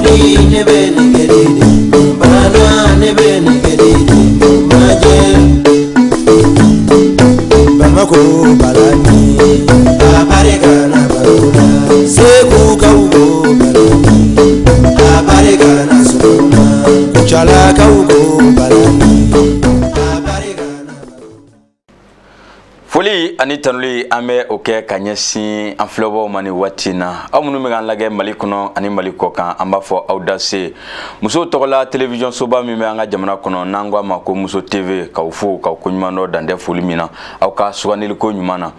di ne bɛ nin kɛ de, bana ne bɛ nin kɛ de, majɛ Bamako balani a barika na baro la, Segukaw ko balani a barika na sɔgɔma, Kucalakaw ko balani a barika na baro la. Foli ani tanuli, an bɛ o kɛ ka ɲɛsin an filɛbaaw ma ni waati in na. Aw minnu bɛ k'an lajɛ Mali kɔnɔ ani Mali kɔ kan, an b'a fɔ aw dase. Musow tɔgɔla télévision soba min bɛ an ka jamana kɔnɔ, n'an ko a ma ko Muso TV, k'aw fo k'aw koɲuman dɔn dantɛ foli min na aw ka sugandiliko ɲuman na.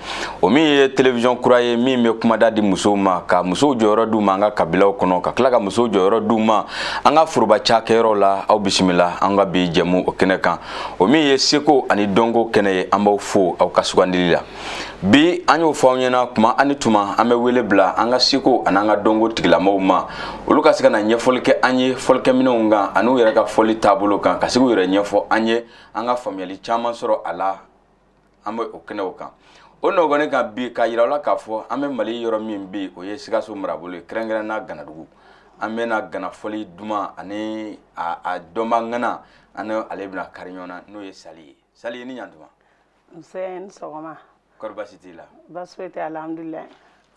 O min ye télévision kura ye min bɛ kumada di musow ma, ka musow jɔyɔrɔ d'u ma an ka kabilaw kɔnɔ, ka tila ka musow jɔyɔrɔ d'u ma an ka foroba cakɛyɔrɔ la. Aw bisimila an ka bi jɛmu o kɛnɛ kan, o min ye seko ani dɔnko kɛnɛ ye. An b'aw fo aw ka sugandili la. Bi, an y'o fɔ aw ɲɛna tuma ani tuma, an bɛ wele bila an ka seko ani an ka dɔnko tigilamɔgɔw ma, olu ka se ka na ɲɛfɔli kɛ an ye fɔlikɛminɛnw kan ani u yɛrɛ ka fɔli taabolo kan, ka se k'u yɛrɛ ɲɛfɔ an ye, an ka faamuyali caman sɔrɔ a la. An bɛ o kɛnɛw kan, o nɔgɔni kan bi, k'a yira aw la k'a fɔ an bɛ Mali yɔrɔ min bi, o ye Sikaso marabolo ye, kɛrɛnkɛrɛn na Ganadugu. An bɛna gana fɔli duman ani a dɔnba ŋana, an ale bɛna kari ɲɔgɔn na, n'o ye Sali ye. Sali, ni ɲantuma. Nse, ni sɔgɔma. Kɔri baasi t'i la? Baasi foyi tɛ, alhamdulilayi.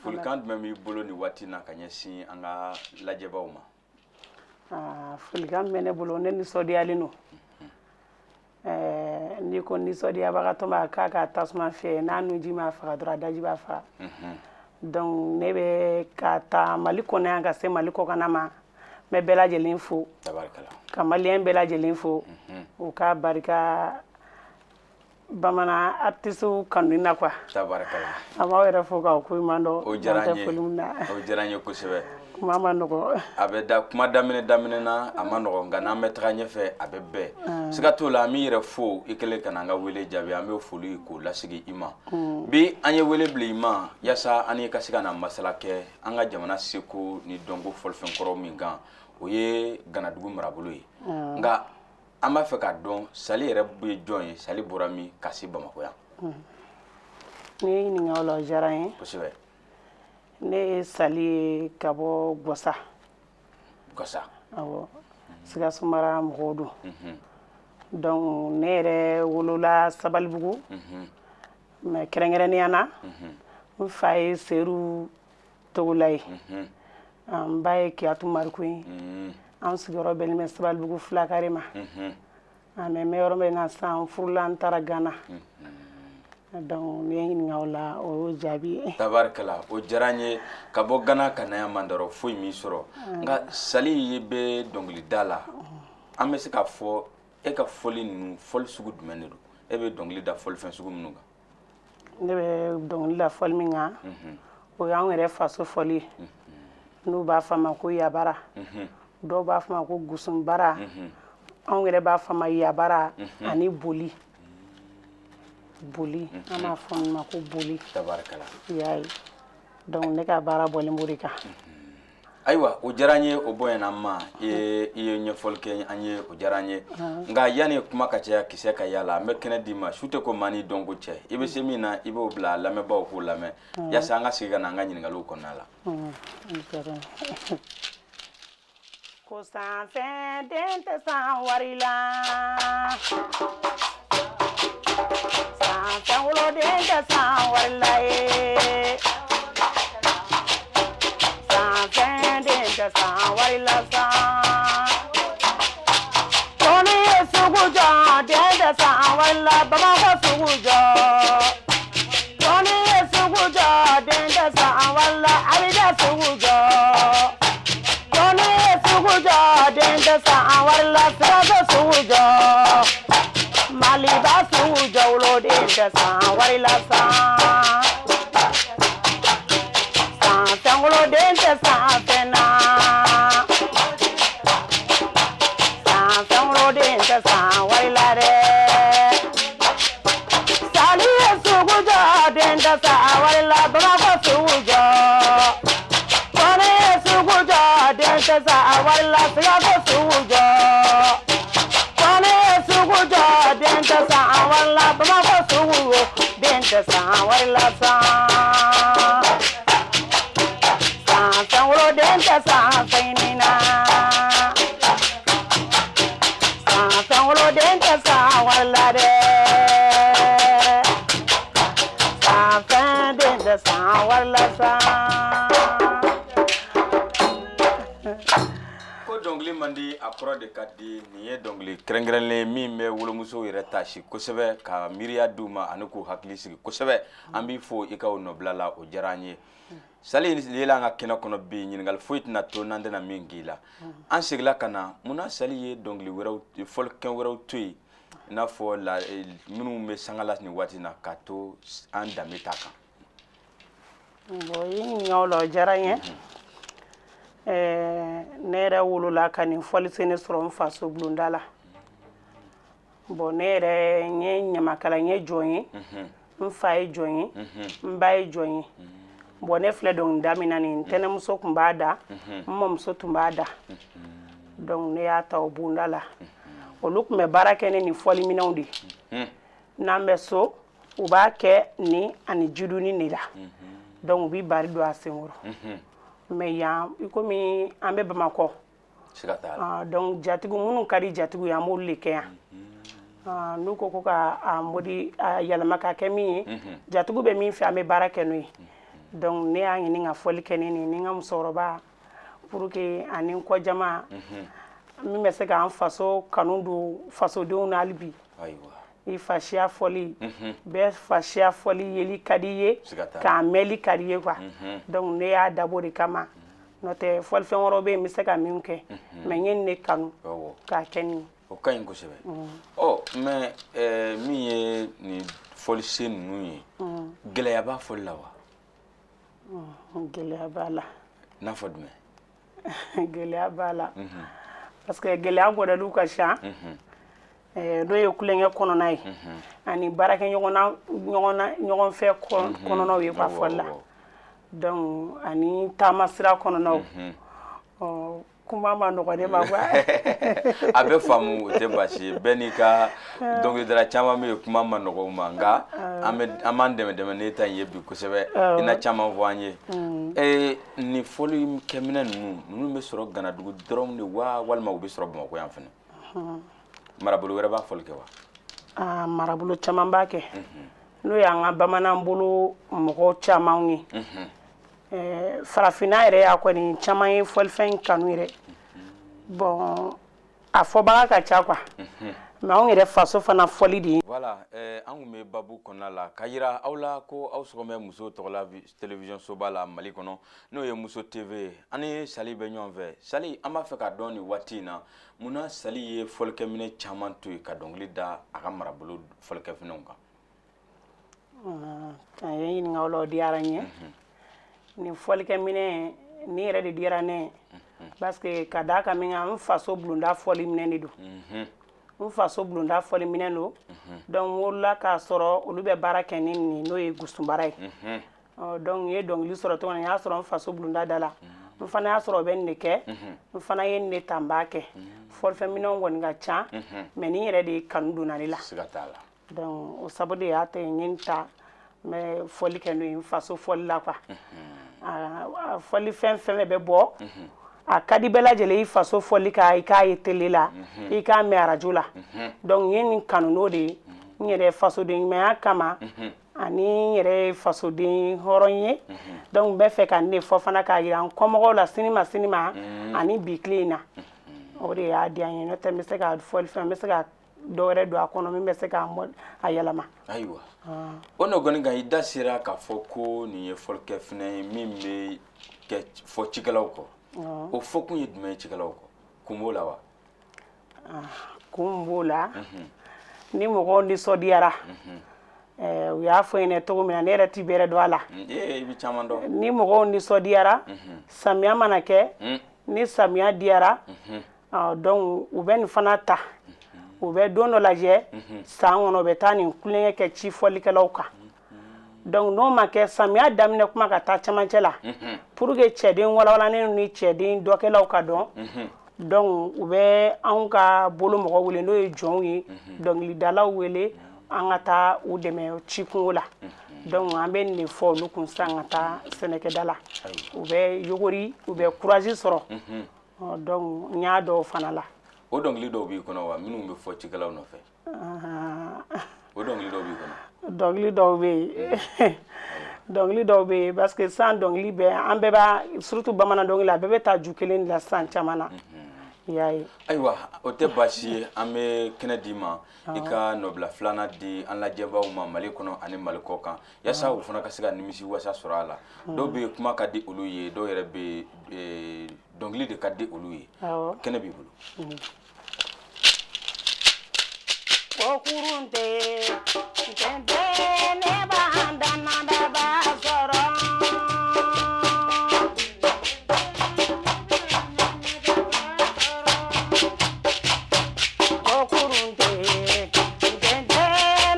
Folikan jumɛn b'i bolo nin waati in na ka ɲɛsin an ka lajɛbaw ma? Aa, folikan min bɛ ne bolo, ne nisɔndiyalen don. N'i ko nisɔndiyabagatɔ ma k'a ka tasuma fiyɛ, n'a nunji ma faga dɔrɔn, a daji b'a faga. Donc ne bɛ ka taa Mali kɔnɔ yan ka se Mali kɔkanna ma, n bɛ bɛɛ lajɛlen fo, ka maliyɛn bɛɛ lajɛlen fo, u ka barika bamanan artiste kanu na quoi. An b'aw yɛrɛ fo k'aw ko ɲuman dɔn. O diyara an ye, o diyara an ye kosɛbɛ. Kuma ma nɔgɔ. A bɛ da kuma daminɛ na, a ma nɔgɔ, nka n'an bɛ taga ɲɛfɛ, a bɛ bɛn, siga t'o la. An b'i yɛrɛ fo i kɛlen ka n'an ka wele jaabi. An bɛ foli k'o lasigi i ma. Bi, an ye wele bila i ma yaasa an ka se ka na masala kɛ an ka jamana seko ni dɔnko fɔlifɛn kɔrɔ min kan, o ye Ganadugu marabolo ye. Nka an b'a fɛ k'a dɔn, Sali yɛrɛ ye jɔn ye? Sali bɔra min ka se Bamakɔ yan? N'i ye ɲininka o la, o diyara n ye. Kosɛbɛ. Ne ye Sali ye ka bɔ Gɔsa. Gɔsa. Awɔ, Sikaso mara mɔgɔw don. Donc ne yɛrɛ wolola Sabalibugu, mais kɛrɛnkɛrɛnnenya na, n fa ye Seru Togola ye, n ba ye Kiyatu Mariku ye. An sigiyɔrɔ bɛnnen bɛ Sabalibugu Fulakare ma. Mais n bɛ yɔrɔ min na sisan, n furula, n taara Gana. Donc n'i ye n ɲininka o la, o y'o jaabi ye. Tabarikala, o diyara n ye. Ka bɔ Gana ka na yan, Mandaro foyi m'i sɔrɔ. Nka Sali ye bɛ dɔnkilida la, an bɛ se k'a fɔ e ka fɔli ninnu, fɔli sugu jumɛn de don? E bɛ dɔnkili da fɔlifɛn sugu minnu kan? Ne bɛ dɔnkili da fɔli min kan, o y'anw yɛrɛ faso fɔli ye, n'u b'a fɔ a ma ko yabara, dɔw b'a fɔ a ma ko gusunbara, anw yɛrɛ b'a fɔ a ma yabara ani boli. Boli, an b'a fɔ min ma ko boli. I y'a ye, donc ne ka baara bɔlen b'o de kan. Ayiwa, o diyara n ye, o bonyana an ma. I ye ɲɛfɔli kɛ an ye, o diyara an ye. Nka yanni kuma ka caya, kisɛ ka yala, an bɛ kɛnɛ d'i ma. Su tɛ ko maa ni dɔnko cɛ, i bɛ se min na, i b'o bila lamɛnbaaw k'o lamɛn, yaasa an ka segin ka na an ka ɲininkaliw kɔnɔna la. Ko sanfɛn den tɛ san wari la, sanfɛn woloden tɛ san wari la ye, sanfɛn den tɛ san wari la san. Ko n'i ye sugu jɔ, den tɛ san wari la, Bamakɔ sugu jɔ. Ko n'i ye sugu jɔ, den tɛ san wari la, Abijan sugu jɔ. Ko n'i ye sugu jɔ, den tɛ san wari la, Sikaso sugu jɔ. Maliba sugu jɔ, woloden tɛ san wari la san. San fɛn woloden tɛ san fɛn na. San fɛn woloden tɛ san wari la dɛ. Sali ye sugu jɔ, den tɛ san wari la, Bamakɔ sugu jɔ. Ko n'i ye sugu jɔ, den tɛ san wari la, Sikaso sugu jɔ. Ko n'i ye sugu jɔ, den tɛ san wari la, Bamakɔ sugu wo, den tɛ san wari la san. San fɛn woloden tɛ san fɛn ɲini na. Ko dɔnkili man di, a kɔrɔ de ka di. Nin ye dɔnkili kɛrɛnkɛrɛnlen min bɛ wolomusow yɛrɛ taasi kosɛbɛ, ka miiriya d'u ma ani k'u hakili sigi kosɛbɛ. An b'i fo i ka o nɔbila la, o diyara an ye. Sali yela an ka kɛnɛ kɔnɔ bi, ɲininkali foyi tɛna to n'an tɛna min k'i la. An segila ka na, munna Sali ye dɔnkili wɛrɛw, fɔlikɛn wɛrɛw to yen, i n'a fɔ minnu bɛ sanga la nin waati na, k'a to an danbe ta kan? Bon, i ɲininka o la, o diyara n ye. Ne yɛrɛ wolola ka nin fɔlisen ne sɔrɔ n faso bulonda la. Bon, ne yɛrɛ n ye ɲamakala, n ye jɔn ye, n fa ye jɔn ye, n ba ye jɔn ye. Bon, ne filɛ dɔnkilida min na nin, n tɛnɛmuso tun b'a da, n mɔmuso tun b'a da. Donc ne y'a ta o bonda la. Olu tun bɛ baara kɛ ne nin fɔliminɛnw de ye. N'an bɛ so, u b'a kɛ ni ani jiduni de la. Donc u bɛ bari don a senkɔrɔ. Mais yan, i komi an bɛ Bamakɔ. Siga t'a la. Ah, donc jatigiw minnu ka di jatigiw ye, an b'olu de kɛ yan. Ah, n'u ko ko ka a modi a yɛlɛma ka kɛ min ye, jatigiw bɛ min fɛ, an bɛ baara kɛ n'o ye. Donc ne y'a ɲini ka fɔli kɛ ni nin ni n ka musokɔrɔba, pour que ani n kɔjama min bɛ se k'an faso kanu don fasodenw na hali bi. I fasiya fɔli, bɛɛ fasiya fɔli yeli ka di i ye, k'a mɛnli ka di i ye quoi. Donc ne y'a dabɔ de kama. N'o tɛ, fɔlifɛn wɛrɛw bɛ yen n bɛ se ka min kɛ, mais n ye nin de kanu k'a kɛ nin ye. O ka ɲi kosɛbɛ. Ɔ, mais min ye nin fɔlisen ninnu ye, gɛlɛya b'a fɔli la wa? Gɛlɛya b'a la. N'a fɔ jumɛn? Gɛlɛya b'a la parce que gɛlɛya modèle ka ca. N'o ye kulonkɛ kɔnɔna ye ani baarakɛ ɲɔgɔn ɲɔgɔn fɛ kɔnɔnaw ye quoi, fɔli la. Donc ani taamasira kɔnɔnaw. Ɔ, kuma ma nɔgɔ ne ma quoi. A bɛ faamu, o tɛ baasi ye. Bɛɛ n'i ka dɔnkilidala caman bɛ yen, kuma ma nɔgɔ u ma. Nka an bɛ an b'an dɛmɛ dɛmɛ n'e ta in ye bi kosɛbɛ. I na caman fɔ an ye. Nin fɔli kɛminɛ ninnu bɛ sɔrɔ Ganadugu dɔrɔn de wa, walima u bɛ sɔrɔ Bamakɔ yan fɛnɛ? Marabolo wɛrɛ b'a fɔli kɛ wa? Aa, marabolo caman b'a kɛ, n'o y'an ka bamanan bolo mɔgɔ camanw ye. Farafinna yɛrɛ y'a kɔni caman ye fɔlifɛn kanu yɛrɛ. Bon, a fɔbaga ka ca quoi, mais anw yɛrɛ faso fana fɔli de ye. Voilà, an kun bɛ babu kɔnɔna la ka yira aw la ko aw sɔgɔmɛ muso tɔgɔla télévision soba la Mali kɔnɔ, n'o ye Muso TV ye. An ni Sali bɛ ɲɔgɔn fɛ. Sali, an b'a fɛ k'a dɔn nin waati in na, munna Sali ye fɔlikɛminɛ caman to yen ka dɔnkili da a ka marabolo fɔlikɛminɛw kan? A ye ɲininka o la, o diyara n ye. Nin fɔlikɛminɛ nin yɛrɛ de diyara ne ye, parce que ka d'a kan min kan, n faso bulonda fɔliminɛ de don. N faso bulonda fɔliminɛ don. Donc n wolola k'a sɔrɔ olu bɛ baara kɛ ni nin, n'o ye gusunbara ye. Donc n ye dɔnkili sɔrɔ cogo min na, n y'a sɔrɔ n faso bulonda da la. N fana y'a sɔrɔ o bɛ nin de kɛ. N fana ye nin de ta, n b'a kɛ. Fɔlifɛnminɛnw kɔni ka ca, mais nin yɛrɛ de kanu donna ne la. Siga t'a la. Donc o sabu de y'a to n ye n ta, n bɛ fɔli kɛ n'o ye n faso fɔli la quoi. Fɔli fɛn fɛn bɛ bɔ, a ka di bɛɛ lajɛlen i faso fɔli ka i k'a ye télé la, i k'a mɛn arajo la. Donc n ye nin kanu n'o de ye, n yɛrɛ fasoden ɲumanya kama, ani n yɛrɛ ye fasoden hɔrɔn ye. Donc n bɛ fɛ ka nin de fɔ fana k'a yira n kɔmɔgɔw la sini ma sini ma ani bi tile in na. O de y'a diya n ye. N'o tɛ, n bɛ se ka fɔli fɛn, n bɛ se ka dɔ wɛrɛ don a kɔnɔ min bɛ se k'a a yɛlɛma. Ayiwa, o n'o kɔni kan, i da sera k'a fɔ ko nin ye fɔlikɛfinɛ ye min bɛ kɛ fɔ cikɛlaw kɔ. O fɔkun ye jumɛn ye cikɛlaw kɔ? Kun b'o la wa? Kun b'o la. Ni mɔgɔw nisɔndiyara, u y'a fɔ ɲɛna cogo min na, ne yɛrɛ ti bɛrɛ dɔn a la. I bɛ caman dɔn. Ni mɔgɔw nisɔndiyara, samiya mana kɛ, ni samiya diyara, donc u bɛ nin fana ta, u bɛ don dɔ lajɛ san kɔnɔ, u bɛ taa nin kulonkɛ kɛ ci fɔlikɛlaw kan. Donc n'o ma kɛ, samiya daminɛ kuma ka taa camancɛ la, pour que cɛden walawalanen ni cɛden dɔkɛlaw ka dɔn. Donc u bɛ anw ka bolo mɔgɔ wele, n'o ye jɔnw ye, dɔnkilidalaw wele, an ka taa u dɛmɛ cikungo la. Donc an bɛ nin de fɔ olu kun sisan ka taa sɛnɛkɛda la. U bɛ yogori, u bɛ courage sɔrɔ. Donc n y'a dɔw fana la. O dɔnkili dɔw b'i kɔnɔ wa, minnu bɛ fɔ cikɛlaw nɔfɛ? O dɔnkili dɔw b'i kɔnɔ? Dɔnkili dɔw bɛ yen. Dɔnkili dɔw bɛ yen, parce que sisan dɔnkili bɛɛ, an bɛɛ b'a, surtout bamanan dɔnkili, a bɛɛ bɛ taa ju kelen de la sisan caman na, i y'a ye. Ayiwa, o tɛ baasi ye. An bɛ kɛnɛ d'i ma, i ka nɔbila filanan di an lajɛbaaw ma Mali kɔnɔ ani Mali kɔ kan, yaasa u fana ka se ka nimisi wasa sɔrɔ a la. Dɔw bɛ yen, kuma ka di olu ye, dɔw yɛrɛ bɛ yen, dɔnkili de ka di olu ye. Kɛnɛ b'i bolo. Ko kurun tɛ ne b'an dannadaba sɔrɔ. Ko kurun tɛ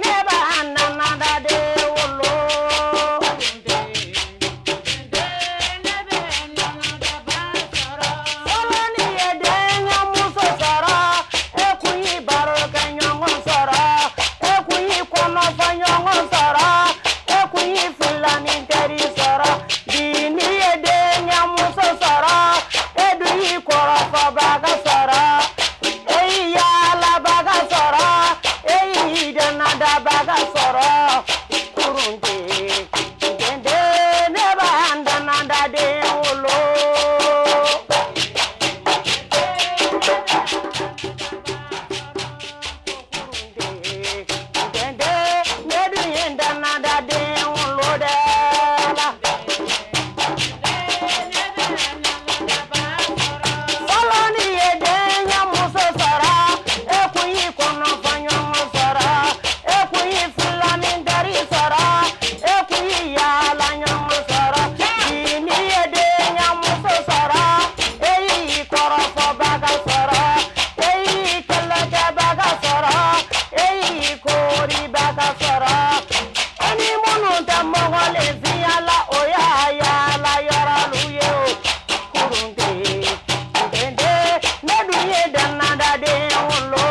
ne b'an dannada de wolo. Fɔlɔ ni ye denkɛ muso sɔrɔ, e kun y'i baro kɛ ɲɔgɔn sɔrɔ, e kun y'i kɔnɔfɔ ɲɔgɔn sɔrɔ, e kun y'i filani teri sɔrɔ. Bi n'i ye denkɛ muso sɔrɔ, e dun y'i kɔrɔfɔbaga sɔrɔ, e y'i yaalabaga sɔrɔ, e y'i dannadabaga sɔrɔ. Kurun tɛ den ne b'an dannada den wolo. Ne dun ye dannada den wolo dɛ la. Fɔlɔ ni ye denkɛ muso sɔrɔ, e kun y'i kɔnɔfɔ ɲɔgɔn sɔrɔ, e kun y'i filani teri sɔrɔ, e kun y'i yaala ɲɔgɔn sɔrɔ. Bi n'i ye denkɛ muso sɔrɔ, e y'i kɔrɔfɔbaga sɔrɔ, e y'i kɛlɛkɛbaga sɔrɔ, e y'i koribaga sɔrɔ. E ni minnu tɛ mɔgɔninfinya la, o y'a yaala yɔrɔlu ye o. Kurun tɛ den ne dun ye dannada den wolo.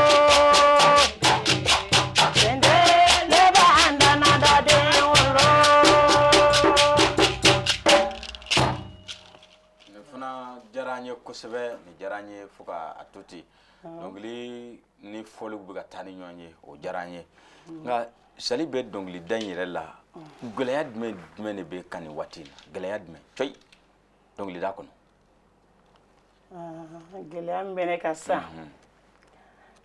Den ne b'an dannada den wolo. Nin fana diyara an ye kosɛbɛ, nin diyara an ye fo ka a to ten. Dɔnkili ni fɔliw bɛ ka taa ni ɲɔgɔn ye, o diyara an ye. Nka sali bɛ dɔnkilida in yɛrɛ la, gɛlɛya jumɛn jumɛn de bɛ kan nin waati in na? Gɛlɛya jumɛn cɔyi dɔnkilida kɔnɔ? Gɛlɛya min bɛ ne kan sisan,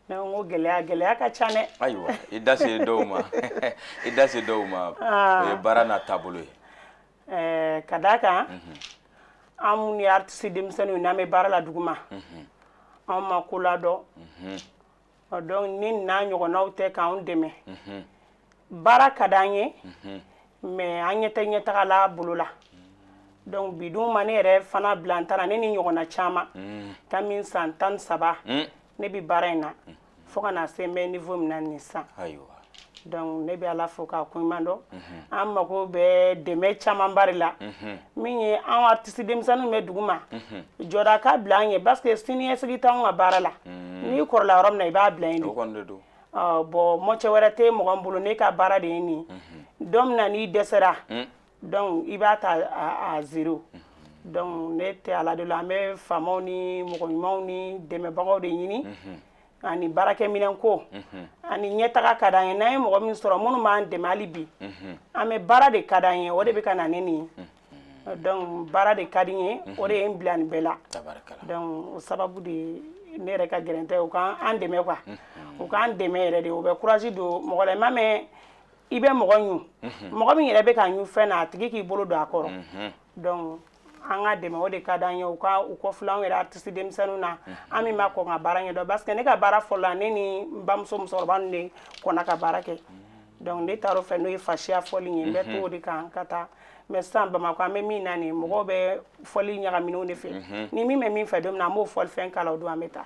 ne ko gɛlɛya ka ca dɛ. Ayiwa, i da se dɔw ma, i da se dɔw ma. O ye baara n'a taabolo ye. Ka d'a kan, an minnu ye artiste denmisɛnninw ye, n'an bɛ baara la duguma, anw ma ko ladɔn. Donc ni n'a ɲɔgɔnnaw tɛ k'anw dɛmɛ, baara ka d'an ye, mais an ɲɛ tɛ ɲɛtaga la bolo la. Donc bi dun ma ne yɛrɛ fana bila n ta la, ne ni ɲɔgɔnna caman kamin san 13 ne bɛ baara in na, fo ka na se n bɛ niveau min na nin sisan. Donc ne bɛ Ala fo k'a koɲuman dɔn. An mago bɛ dɛmɛ camanba de la, min ye anw artiste denmisɛnninw bɛ dugu ma, jɔda ka bila an ye, parce que siniɲɛsigi t'anw ka baara la. N'i kɔrɔla yɔrɔ min na, i b'a bila yen de. O kɔni de don. Bon, mɔcɛ wɛrɛ tɛ mɔgɔ min bolo, ne ka baara de ye nin ye. Don min na n'i dɛsɛra, donc i b'a ta à zéro. Donc ne tɛ ala de la, an bɛ faamaw ni mɔgɔ ɲumanw ni dɛmɛbagaw de ɲini, ani baarakɛminɛn ko ani ɲɛtaga ka d'an ye. N'an ye mɔgɔ min sɔrɔ, minnu b'an dɛmɛ hali bi, an bɛ baara de ka d'an ye, o de bɛ ka na ne nin ye. Donc baara de ka di n ye, o de ye n bila nin bɛɛ la. Donc o sababu de ye ne yɛrɛ ka gɛrɛntɛ, u k'an dɛmɛ quoi, u k'an dɛmɛ yɛrɛ de. O bɛ courage don mɔgɔ la. I m'a mɛn, i bɛ mɔgɔ ɲu, mɔgɔ min yɛrɛ bɛ ka ɲu fɛn na, a tigi k'i bolo don a kɔrɔ. Donc an ka dɛmɛ, o de ka d'an ye. U ka u kɔfilɛ anw yɛrɛ artiste denmisɛnninw na, an min ma kɔn ka baara ɲɛdɔn, parce que ne ka baara fɔlɔ la, ne ni n bamuso musokɔrɔba ninnu de kɔnna ka baara kɛ. Donc ne taar'o fɛ, n'o ye fasiya fɔli ye, n bɛ to o de kan ka taa. Mais sisan Bamakɔ, an bɛ min na nin, mɔgɔw bɛ fɔli ɲagaminenw de fɛ. Ni min bɛ min fɛ don min na, an b'o fɔlifɛn k'a la, o don an bɛ taa.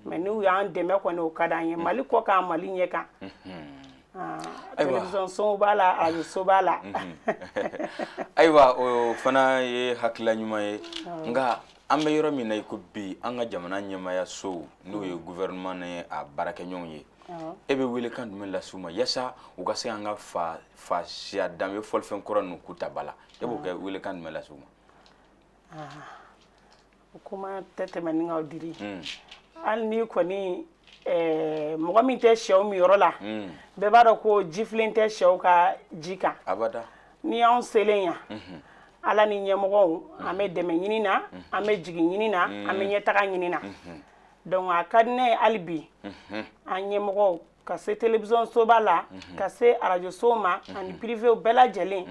Mais n'u y'an dɛmɛ kɔni, o ka d'an ye, Mali kɔ kan, Mali ɲɛ kan. Télévision so b'a la, radio so b'a la. Ayiwa, o fana ye hakilila ɲuman ye. Nka an bɛ yɔrɔ min na i ko bi, an ka jamana ɲɛmaayasow, n'o ye gouvernement ni a baarakɛɲɔgɔnw ye, e bɛ welekan jumɛn lase u ma yaasa u ka se an ka fa fasiya danbe fɔlifɛn kɔrɔ ninnu k'u ta ba la? E b'o kɛ welekan jumɛn lase u ma? O kuma tɛ tɛmɛ ni ka diri. Hali ni kɔni mɔgɔ min tɛ sɛw min yɔrɔ la, bɛɛ b'a dɔn ko jifilen tɛ sɛw ka ji kan. Abada. Ni anw selen yan, Ala ni ɲɛmɔgɔw, an bɛ dɛmɛ ɲini na, an bɛ jigin ɲini na, an bɛ ɲɛtaga ɲini na. Donc a ka di ne ye hali bi, an ɲɛmɔgɔw ka se télévision soba la, ka se arajo so ma, ani privéw bɛɛ lajɛlen.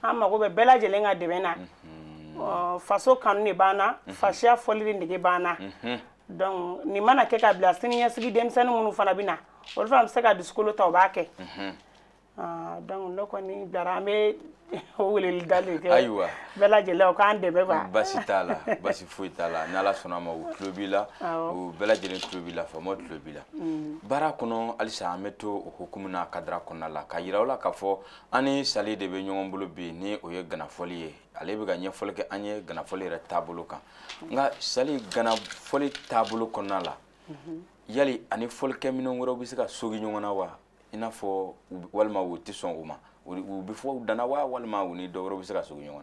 An mago bɛ bɛɛ lajɛlen ka dɛmɛ na. Faso kanu de b'an na, fasiya fɔli de nege b'an na. Donc nin mana kɛ ka bila sini ɲɛsigi, denmisɛnnin minnu fana bɛ na, olu fana bɛ se ka dusukolo ta, u b'a kɛ. Donc ne kɔni bilara, an bɛ o weleli da de kɛ. Ayiwa. Bɛɛ lajɛlen, o k'an dɛmɛ quoi. Basi t'a la, basi foyi t'a la. N'Ala sɔnna a ma, u tulo b'i la. Awɔ. U bɛɛ lajɛlen tulo b'i la, faamaw tulo b'i la. Baara kɔnɔ halisa, an bɛ to o hukumu n'a kadira kɔnɔna la, ka yira aw la k'a fɔ an ni Sali de bɛ ɲɔgɔn bolo bi, ni o ye ganafɔli ye. Ale bɛ ka ɲɛfɔli kɛ an ye ganafɔli yɛrɛ taabolo kan. Nka Sali, ganafɔli taabolo kɔnɔna la, yali ani fɔlikɛminɛn wɛrɛw bɛ se ka sogi ɲɔgɔn na wa? I n'a fɔ walima u tɛ sɔn o ma, u bɛ fɔ u danna wa, walima u ni dɔ wɛrɛw bɛ se ka sogi ɲɔgɔn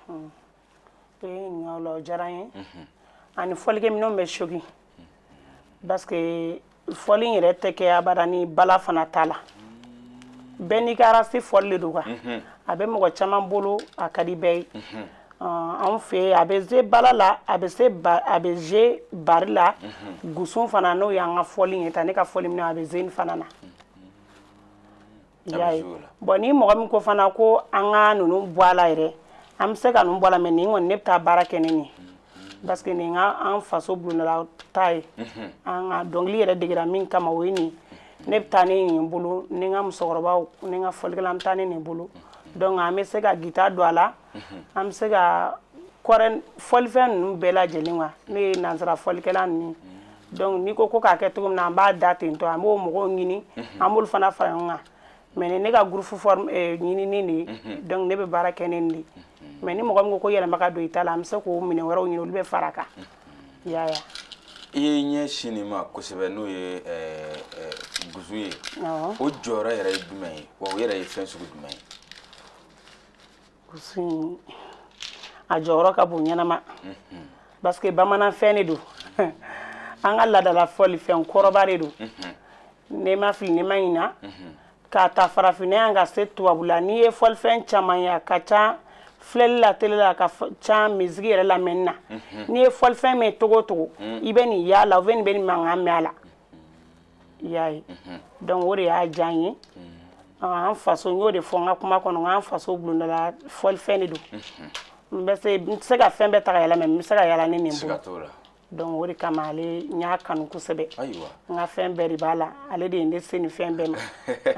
na? I ye ɲininka o la, o diyara n ye. Ani fɔlikɛminɛnw bɛ sogi, parce que fɔli in yɛrɛ tɛ kɛ abada ni bala fana t'a la. Bɛɛ n'i ka race fɔli de don quoi. A bɛ mɔgɔ caman bolo, a ka di bɛɛ ye. Anw fɛ yen, a bɛ se bala la, a bɛ se ba, a bɛ se bari la, gusun fana, n'o y'an ka fɔli ye ta, ne ka fɔli minɛ, a bɛ ze nin fana na. I y'a ye. Bon, ni mɔgɔ min ko fana ko an ka ninnu bɔ a la yɛrɛ, an bɛ se ka ninnu bɔ a la, mais nin kɔni, ne bɛ taa baara kɛ ni nin ye, parce que nin ka an faso bulondala ta ye, an ka dɔnkili yɛrɛ degera min kama, o ye nin. Ne bɛ taa ni nin bolo, ni n ka musokɔrɔbaw ni n ka fɔlikɛla, an bɛ taa ni nin bolo. Donc an bɛ se ka guitare don a la, an bɛ se ka kɔrɛ fɔlifɛn ninnu bɛɛ lajɛlen wa, ne ye nansara fɔlikɛla ninnu. Donc n'i ko ko k'a kɛ cogo min na, an b'a da ten tɔ, an b'o mɔgɔw ɲini, an b'olu fana fara ɲɔgɔn kan. Mais ni ne ka groupe forme ɲinini de ye, donc ne bɛ baara kɛ ni nin de ye. Mais ni mɔgɔ min ko ko yɛlɛma ka don i ta la, an bɛ se k'o minɛn wɛrɛw ɲini, olu bɛ fara a kan, i y'a ye. I ye ɲɛsin nin ma kosɛbɛ, n'o ye gusun ye. O jɔyɔrɔ yɛrɛ ye jumɛn ye wa? O yɛrɛ ye fɛn sugu jumɛn ye? Gusun, a jɔyɔrɔ ka bon ɲɛnama, parce que bamananfɛn de don, an ka laadala fɔlifɛn kɔrɔba de don. Ne ma fili, ne ma ɲina, k'a ta farafinna yan ka se tubabula, n'i ye fɔlifɛn caman ye, a ka ca filɛli la, télé la, a ka ca musique yɛrɛ lamɛnni na. N'i ye fɔlifɛn mɛn togo o togo, i bɛ nin y'a la, ou bien nin bɛ nin mankan mɛn a la, i y'a ye. Donc o de y'a diya n ye. An faso, n y'o de fɔ n ka kuma kɔnɔ, n k'an faso bulondala fɔlifɛn de don. N bɛ se, n tɛ se ka fɛn bɛɛ ta ka yɛlɛma, mais n bɛ se ka yala ni nin bolo. Donc o de kama ale, n y'a kanu kosɛbɛ. Ayiwa. N ka fɛn bɛɛ de b'a la, ale de ye ne se nin fɛn bɛɛ ma.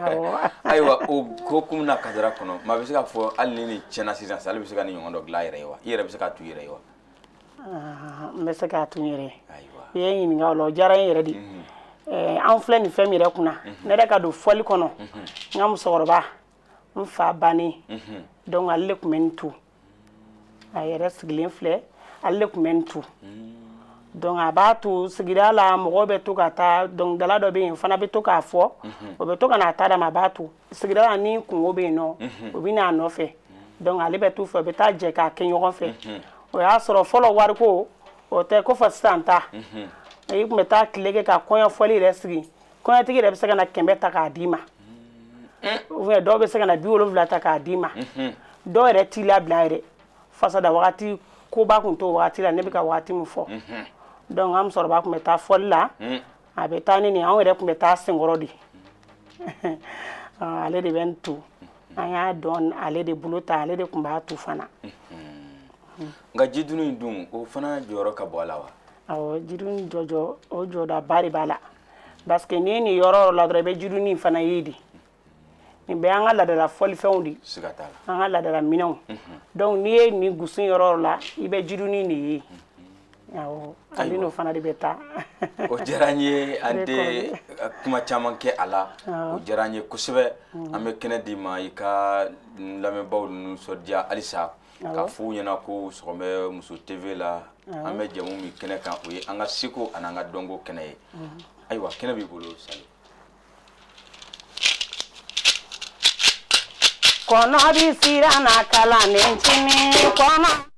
Awɔ. Ayiwa, o hukumu n'a kadara kɔnɔ, maa bɛ se k'a fɔ hali ni nin tiɲɛna sisan, ale bɛ se ka nin ɲɔgɔn dɔ dilan a yɛrɛ ye wa? I yɛrɛ bɛ se k'a tu i yɛrɛ ye wa? N bɛ se k'a tu n yɛrɛ ye. Ayiwa. I ye n ɲininka o la, o diyara n yɛrɛ de. Anw filɛ nin fɛn min yɛrɛ kunna, ne yɛrɛ ka don fɔli kɔnɔ, n ka musokɔrɔba, n fa bannen, donc ale de tun bɛ nin tu. A yɛrɛ sigilen filɛ, ale de tun bɛ nin tu. Donc a b'a to sigida la, mɔgɔw bɛ to ka taa, dɔnkilidala dɔ bɛ yen, o fana bɛ to k'a fɔ, o bɛ to ka n'a ta d'a ma, a b'a to sigida la. Ni kungo bɛ yen nɔ, o bɛ n'a nɔfɛ. Donc ale bɛ t'u fɛ, u bɛ taa jɛ k'a kɛ ɲɔgɔn fɛ. O y'a sɔrɔ fɔlɔ wariko o tɛ ko fɔ sisan ta. I tun bɛ taa tile kɛ ka kɔɲɔ fɔli yɛrɛ sigi, kɔɲɔtigi yɛrɛ bɛ se ka na 100 ta k'a d'i ma, ou bien dɔw bɛ se ka na 70 ta k'a d'i ma. Dɔw yɛrɛ t'i labila yɛrɛ. Fasada wagati koba tun t'o wagati la, ne bɛ ka wagati min fɔ. Donc an musokɔrɔba tun bɛ taa fɔli la, a bɛ taa ni nin, anw yɛrɛ tun bɛ taa senkɔrɔ de. Ale de bɛ nin tu, an y'a dɔn ale de bolo ta, ale de tun b'a tu fana. Nka jidunu in dun, o fana jɔyɔrɔ ka bon a la wa? Awɔ, jidunu jɔjɔ, o jɔdaba de b'a la, parce que n'i ye nin yɔrɔ yɔrɔ la dɔrɔn, i bɛ jidunu in fana ye de. Nin bɛɛ y'an ka laadala fɔlifɛnw de ye, an ka laadala minɛnw. Donc n'i ye nin gusun yɔrɔ yɔrɔ la, i bɛ jidunu de ye. Awɔ, ale n'o fana de bɛ taa. O diyara n ye, an tɛ kuma caman kɛ a la, o diyara n ye kosɛbɛ. An bɛ kɛnɛ d'i ma, i ka lamɛnbaaw nisɔndiya halisa, k'a f'u ɲɛna ko sɔgɔmɛ Muso TV la, an bɛ jɛmu min kɛnɛ kan, o ye an ka seko ani an ka dɔnko kɛnɛ ye. Ayiwa, kɛnɛ b'i bolo, Sali. Kɔnɔ bi siran na kalanden ncinin kɔnɔ.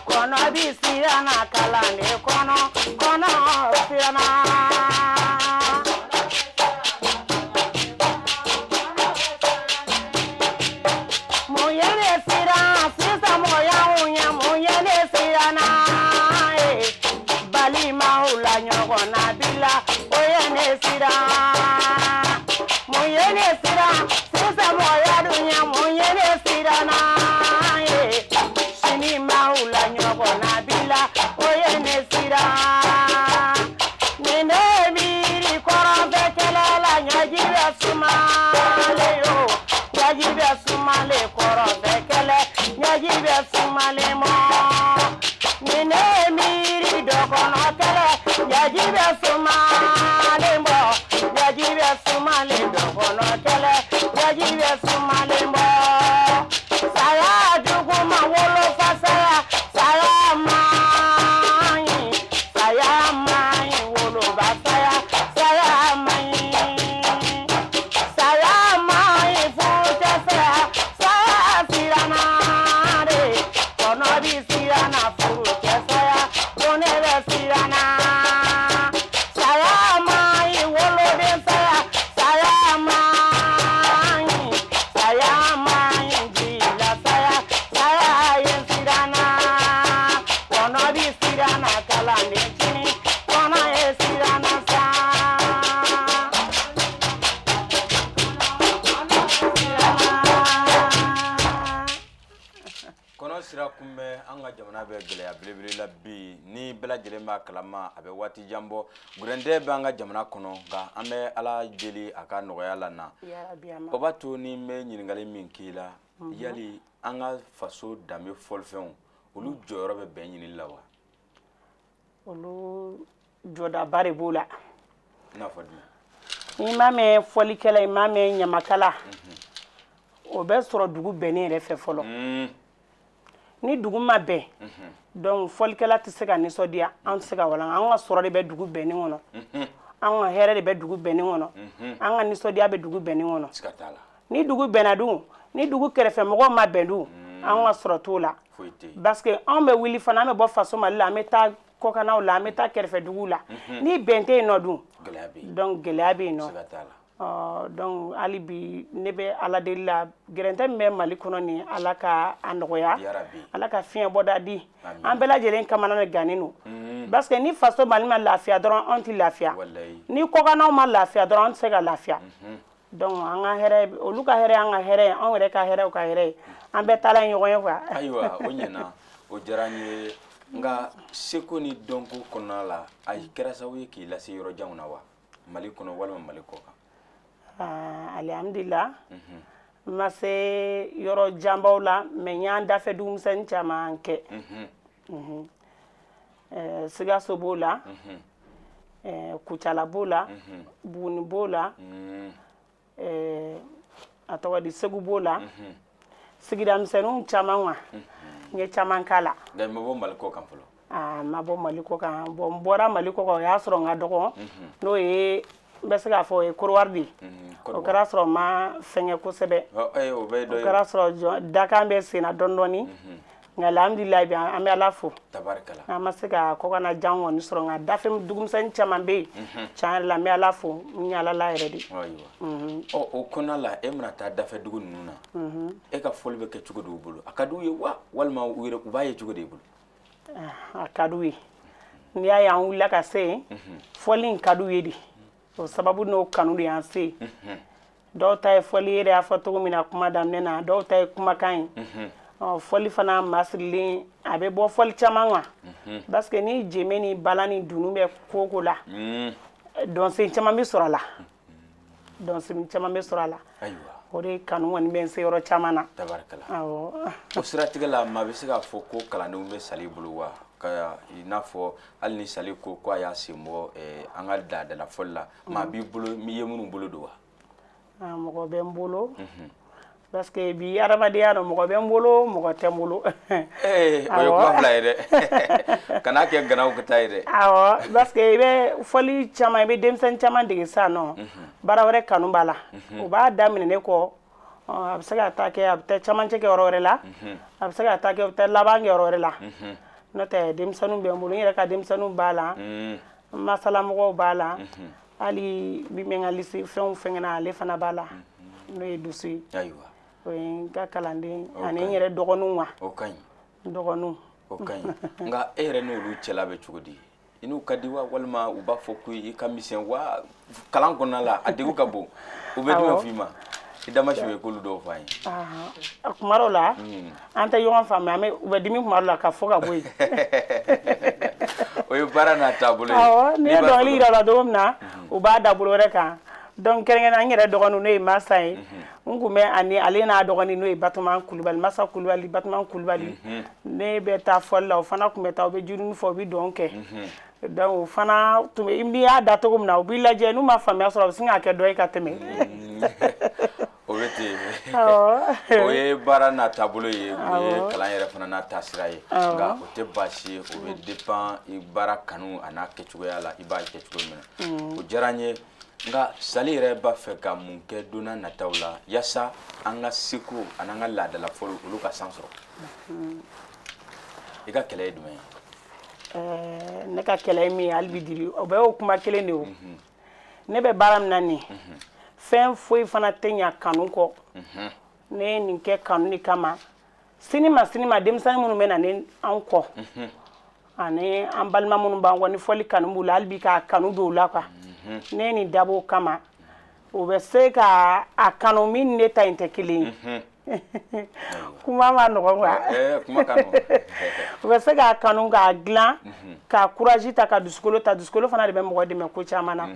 Kɔnɔ. bi siranna kalanden kɔnɔ kɔnɔ siranna. Mun ye ne siran sisan mɔgɔya ɲɛ mun ye ne siranna ye balimaw la ɲɔgɔn nabila o ye ne siran. Mun ye ne siran sisan mɔgɔya dun ɲɛ mun ye ne siranna ye sinimaw la ɲɔgɔn nabila o ye ne siran. Ni ne miiri kɔrɔnfɛ kɛlɛ la ɲɛji bɛ sumalen o ɲɛji bɛ sumalen kɔrɔnfɛ kɛlɛ ɲɛji bɛ sumalen mɔ. Ni ne miiri dɔgɔnɔ kɛlɛ ɲɛji bɛ sumalen bɔ ɲɛji bɛ sumalen dɔgɔnɔ kɛlɛ ɲɛji bɛ sumalen bɔ. Saya juguma wolofa saya saya man ɲi saya man ɲi woloba saya saya man ɲi saya man ɲi furucɛ saya saya siranna de kɔnɔ bi siranna furucɛ saya ko ne bɛ siranna. Saya man ɲi woloden saya saya man ɲi saya man ɲi jila saya saya ye siranna kɔnɔ bi siranna kalanden sini kɔnɔ ye siranna sa. Kɔnɔ sira kunbɛn an ka jamana bɛ gɛlɛya belebele la bi ni bɛɛ lajɛlen b'a kalama a bɛ waati jan bɔ gɛrɛntɛ bɛ an ka jamana kɔnɔ nka an bɛ Ala deli a ka nɔgɔya la na. Yarabi a ma. O b'a to ni n bɛ ɲininkali min k'i la yali an ka faso danbe fɔlifɛnw olu jɔyɔrɔ bɛ bɛn ɲinili la wa? Olu jɔdaba de b'o la. I n'a fɔ jumɛn? I m'a mɛn fɔlikɛla i m'a mɛn ɲamakala o bɛ sɔrɔ dugu bɛnnen yɛrɛ fɛ fɔlɔ. Ni dugu ma bɛn donc fɔlikɛla tɛ se ka nisɔndiya an tɛ se ka walan an ka sɔrɔ de bɛ dugu bɛnnen kɔnɔ an ka hɛrɛ de bɛ dugu bɛnnen kɔnɔ an ka nisɔndiya bɛ dugu bɛnnen kɔnɔ. Siga t'a la. Ni dugu bɛnna dun ni dugu kɛrɛfɛ mɔgɔw ma bɛn dun an ka sɔrɔ t'o la. Foyi tɛ yen. Parce que anw bɛ wuli fana an bɛ bɔ faso Mali la an bɛ taa kɔkannaw la an bɛ taa kɛrɛfɛ duguw la ni bɛn tɛ yen nɔ dun Gɛlɛya bɛ yen. donc gɛlɛya bɛ yen nɔ. Siga t'a la. Donc hali bi ne bɛ Ala deli la gɛrɛntɛ min bɛ Mali kɔnɔ nin Ala ka a nɔgɔya Yarabi. Ala ka fiɲɛ bɔda di Amin. an bɛɛ lajɛlen kamana gannen don parce que ni faso Mali ma lafiya dɔrɔn anw tɛ lafiya Walayi. ni kɔkannaw ma lafiya dɔrɔn an tɛ se ka lafiya donc an ka hɛrɛ olu ka hɛrɛ an ka hɛrɛ anw yɛrɛ ka hɛrɛ u ka hɛrɛ ye an bɛɛ taala ye ɲɔgɔn ye quoi. Ayiwa o ɲɛna o diyara n ye nka seko ni dɔnko kɔnɔna la a kɛra sababu ye k'i lase yɔrɔ janw na wa Mali kɔnɔ walima Mali kɔ kan? Alihamudulila n ma se yɔrɔ janbaw la mais n y'an dafɛ dugumisɛnnin caman kɛ. Sikaso b'o la Kucala b'o la Buguni b'o la a tɔgɔ di Segu b'o la sigida misɛnninw caman wa n ye caman k'a la. Nka i ma bɔ Mali kɔ kan fɔlɔ? N ma bɔ Mali kɔ kan bon n bɔra Mali kɔ kan o y'a sɔrɔ n ka dɔgɔ n'o ye n bɛ se k'a fɔ o ye Korowari de ye. O kɛra sɔrɔ n ma fɛngɛ kosɛbɛ. O bɛɛ ye dɔ O ye. kɛra sɔrɔ dakan bɛ sen na dɔɔni dɔɔni nka alhamdulilayi bi an bɛ Ala fo. Tabarikala. An ma se ka kɔkanna jan kɔni sɔrɔ nka dafɛ dugumisɛnnin caman bɛ yen tiɲɛ yɛrɛ la n bɛ Ala fo n ye Ala la yɛrɛ de. Ayiwa. Ɔ o kɔnɔna la e bɛna taa dafɛ dugu ninnu na e ka fɔli bɛ kɛ cogo di u bolo a ka d'u ye wa walima u yɛrɛ u b'a ye cogo di i bolo? A ka d'u ye n'i y'a ye an wulila ka se yen fɔli in ka d'u ye de o sababu n'o kanu de y'an se yen. Dɔw ta ye fɔli yɛrɛ y'a fɔ cogo min na kuma daminɛ na dɔw ta ye kumakan ye ɔ fɔli fana masirilen a bɛ bɔ fɔli caman kan parce que ni jeme ni bala ni dunu bɛ ko o ko la dɔnsen caman bɛ sɔrɔ a la dɔnsen caman bɛ sɔrɔ a la. Ayiwa. O de kanu kɔni bɛ n se yɔrɔ caman na. Tabarikala. Awɔ. O siratigɛ la maa bɛ se k'a fɔ ko kalandenw bɛ Sali bolo wa ka i n'a fɔ hali ni Sali ko ko a y'a sen bɔ an ka laadala fɔli la maa b'i bolo i ye minnu bolo don wa? Mɔgɔ bɛ n bolo parce que bi adamadenya dɔn mɔgɔ bɛ n bolo mɔgɔ tɛ n bolo. O ye kuma fila ye dɛ kan'a kɛ ganaw ka taa ye dɛ. Awɔ parce que i bɛ fɔli caman i bɛ denmisɛnnin caman dege sisan nɔ baara wɛrɛ kanu b'a la o b'a daminɛ ne kɔ a bɛ se ka taa kɛ a bɛ taa camancɛ kɛ yɔrɔ wɛrɛ la a bɛ se ka taa kɛ a bɛ taa laban kɛ yɔrɔ wɛrɛ la. N'o tɛ denmisɛnninw bɛ n bolo, n yɛrɛ ka denmisɛnninw b'a la, n masalamɔgɔw b'a la, hali min bɛ n ka lisi fɛnw fɛngɛ ale fana b'a la, n'o ye Dusu ye. Ayiwa. O ye n ka kalanden ani n yɛrɛ dɔgɔninw wa. O ka ɲi. N dɔgɔninw. O ka ɲi. Nka e yɛrɛ n'olu cɛla bɛ cogo di? I n'u ka di wa, walima u b'a fɔ ko i ka misɛn wa? Kalan kɔnɔna la, a degun ka bon, u bɛ jumɛn f'i ma? I damasi ye k'olu dɔw fɔ an ye. Kuma dɔw la, an tɛ ɲɔgɔn faamuya, an bɛ u bɛ dimi kuma dɔw la ka fɔ ka bɔ yen. O ye baara n'a taabolo ye. Awɔ, n'i ye dɔnkili yira u la don min na, u b'a da bolo wɛrɛ kan. Donc kɛrɛnkɛrɛnnenya, n yɛrɛ dɔgɔnin, n'o ye Masa ye, n kun bɛ ani ale n'a dɔgɔnin, n'o ye Batuma Kulubali, Masa Kulubali, Batuma Kulubali, ne bɛ taa fɔli la, o fana tun bɛ taa, u bɛ jiruni fɔ, u bɛ dɔn kɛ. Donc o fana tun bɛ, n'i y'a da cogo min na, u b'i lajɛ, n'u ma faamuya sɔrɔ, u bɛ sin k'a kɛ dɔ ye ka tɛmɛ. O bɛ ten, o ye baara n'a taabolo ye, o ye kalan yɛrɛ fana n'a taasira ye. Nka o tɛ baasi ye, o bɛ dépend i baara kanu a n'a kɛcogoya la, i b'a kɛ cogo min na. O diyara n ye. Nka Sali yɛrɛ b'a fɛ ka mun kɛ don n'a nataw la, yaasa an ka seko ani an ka laadala fɔliw, olu ka san sɔrɔ? I ka kɛlɛ ye jumɛn ye? Ne ka kɛlɛ ye min ye hali bi diri, o bɛɛ y'o kuma kelen de ye. O ne bɛ baara min na nin, fɛn foyi fana tɛ ɲa kanu kɔ. Ne ye nin kɛ kanu de kama. Sini ma, sini ma, denmisɛnnin minnu bɛ na ni an kɔ, ani an balima minnu b'an kɔ, ni fɔli kanu b'u la, hali bi k'a kanu don u la quoi. Ne ye nin dabɔ o kama, u bɛ se ka a kanu min ne ta in tɛ kelen ye. Kuma ma nɔgɔn quoi. Kuma ka nɔgɔn. U bɛ se k'a kanu, k'a dilan, ka courage ta, ka dusukolo ta. Dusukolo fana de bɛ mɔgɔ dɛmɛ ko caman na.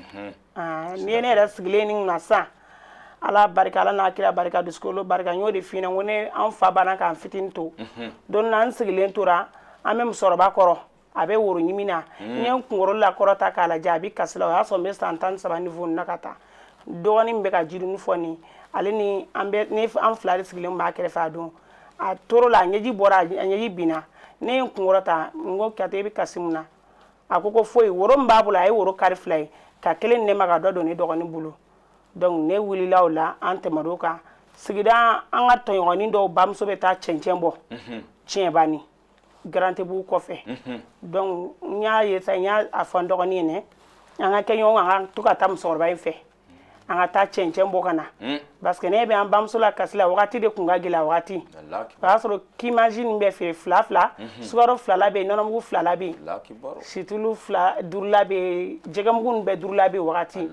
N'i ye ne yɛrɛ sigilen nin kunna sisan, Ala barika, Ala n'a kira barika, dusukolo barika, n y'o de f'i ɲɛna, n ko ne an fa banna k'an fitinin to. Don dɔ la, an sigilen tora, an bɛ musokɔrɔba kɔrɔ, a bɛ woro ɲimi na. N ye n kunkolo lakɔrɔta k'a lajɛ, a bɛ kasi la. O y'a sɔrɔ n bɛ san 13 niveau na ka taa. Dɔgɔnin min bɛ ka jiruni fɔ nin, ale ni an bɛ ne, an fila de sigilen b'a kɛrɛfɛ. A don a tor'o la, a ɲɛji bɔra, a ɲɛji binna. Ne ye n kunkɔrɔ ta, n ko: "Kiyate, i bɛ kasi mun na?" A ko ko foyi. Woro min b'a bolo, a ye woro kari fila ye, ka kelen ne ma, ka dɔ don ne dɔgɔnin bolo. Donc ne wulila o la, an tɛmɛn'o kan. Sigida, an ka tɔɲɔgɔnnin dɔw bamuso bɛ taa cɛncɛn bɔ tiɲɛbani Garantibugu kɔfɛ. Donc n y'a ye sa, n y'a fɔ n dɔgɔnin ye, ne an ka kɛ ɲɔgɔn kan, an ka to ka taa musokɔrɔba in fɛ, an ka taa cɛncɛn bɔ ka na, parce que ne bɛ an bamuso la kasi la. Wagati de tun ka gɛlɛn wagati, o y'a sɔrɔ kimaji nin bɛ feere fila fila, sukaro filala bɛ yen, nɔnɔmugu filala bɛ yen, situlu fila duurula bɛ yen, jɛgɛmugu nin bɛɛ duurula bɛ yen wagati.